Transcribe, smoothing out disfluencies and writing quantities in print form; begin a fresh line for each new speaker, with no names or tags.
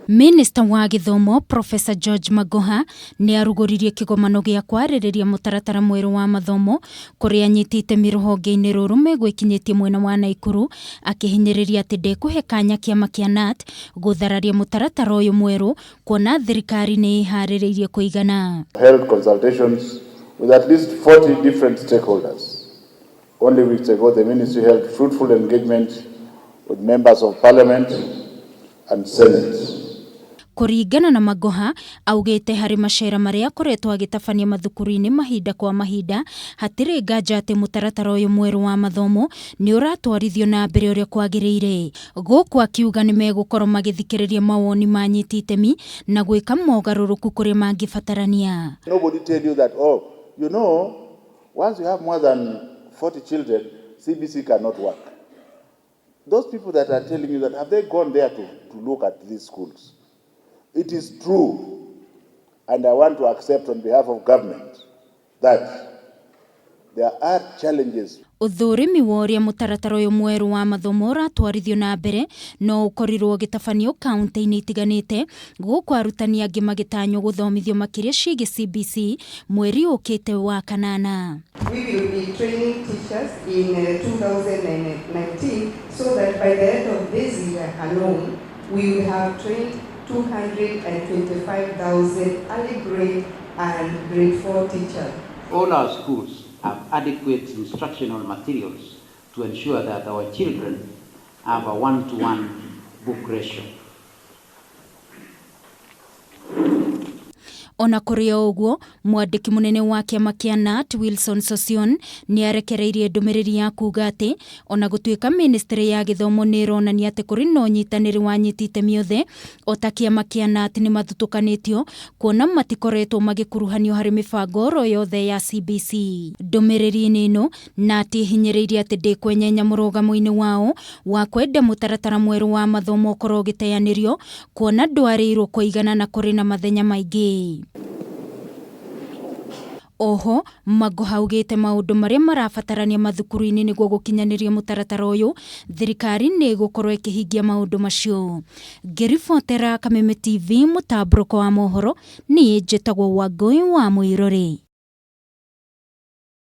Minista wa gĩthomo Professor George Magoha nĩ arugũririe kĩgomano gĩa kwarĩrĩria mũtaratara mwerũ wa mathomo kũrĩa anyiti itemi rũhonge-inĩ rũrũ megwĩkinyĩtie mwena wa Naikuru, akĩhinyĩrĩria atĩ ndekũhe kanya kĩama kĩa KNUT gũthararia mũtaratara ũyũ mwerũ kuona thirikari nĩ ĩharĩrĩirie kũigana.
Held consultations with at least 40 different stakeholders. Only weeks ago, the ministry held fruitful engagement with members of parliament and senate.
Kũringana na Magoha, augĩte harĩ macera marĩa akoretwo agĩtabania mathukuru-inĩ mahinda kwa mahinda, hatirĩ nganja atĩ mũtaratara ũyũ mwerũ wa mathomo nĩ ũratwarithio na mbere ũrĩa kwagĩrĩire. Gũkũ akiuga nĩ megũkorwo magĩthikĩrĩria mawoni ma anyiti itemi na gwĩka mogarũrũku kũrĩa mangĩbatarania.
Nobody tell you that, oh, once you have more than 40 children, CBC cannot work. Those people that are telling you that, have they gone there to look at these schools? It is true, and I want to accept on behalf of government that there are challenges.
Ũthũrimi wa ũrĩa mũtaratara ũyũ mwerũ wa mathomo ũratwarithio na mbere no ũkorirwo ũgĩtabanio kaunti-inĩ itiganĩte, gũkũ arutani angĩ magĩtanywo gũthomithio makĩria ciĩgiĩ CBC mweri ũkĩte wa kanana.
We will be training teachers in 2019 so that by the end of this year alone, we will have trained 225,000 early grade and grade 4 teachers.
All our schools have adequate instructional materials to ensure that our children have a 1-to-1 book ratio.
Ona kũrĩ o ũguo, mwandĩki mũnene wa kĩama kĩa KNUT Wilson Sossion nĩ arekereirie ndũmĩrĩri ya kuuga atĩ ona gũtuĩka ministry ya gĩthomo nĩ ĩronania atĩ kũrĩ na ũnyitanĩri wa anyiti itemi othe, o ta kĩama kĩa KNUT nĩ mathutũkanĩtio kuona matikoretwo magĩkuruhanio harĩ mĩbango oro yothe ya CBC. Ndũmĩrĩri-inĩ ĩno, KNUT ĩhinyĩrĩirie atĩ ndĩkwenyenya mũrũgamo-inĩ wao wa kwenda mũtaratara mwerũ wa mathomo ũkorwo ũgĩteanĩrio kuona ndwarĩirwo kũigana na kũrĩ na mathenya maingĩ. Oho, Magoha augĩte maũndũ marĩa marabatarania mathukuru-inĩ nĩguo gũkinyanĩria mũtaratara ũyũ, thirikari nĩ ĩgũkorwo ĩkĩhingia maũndũ macio. Ngĩribotera Kameme TV mũtambũrũko wa mohoro, niĩ njĩtagwo Wangũi wa Mũirũrĩ.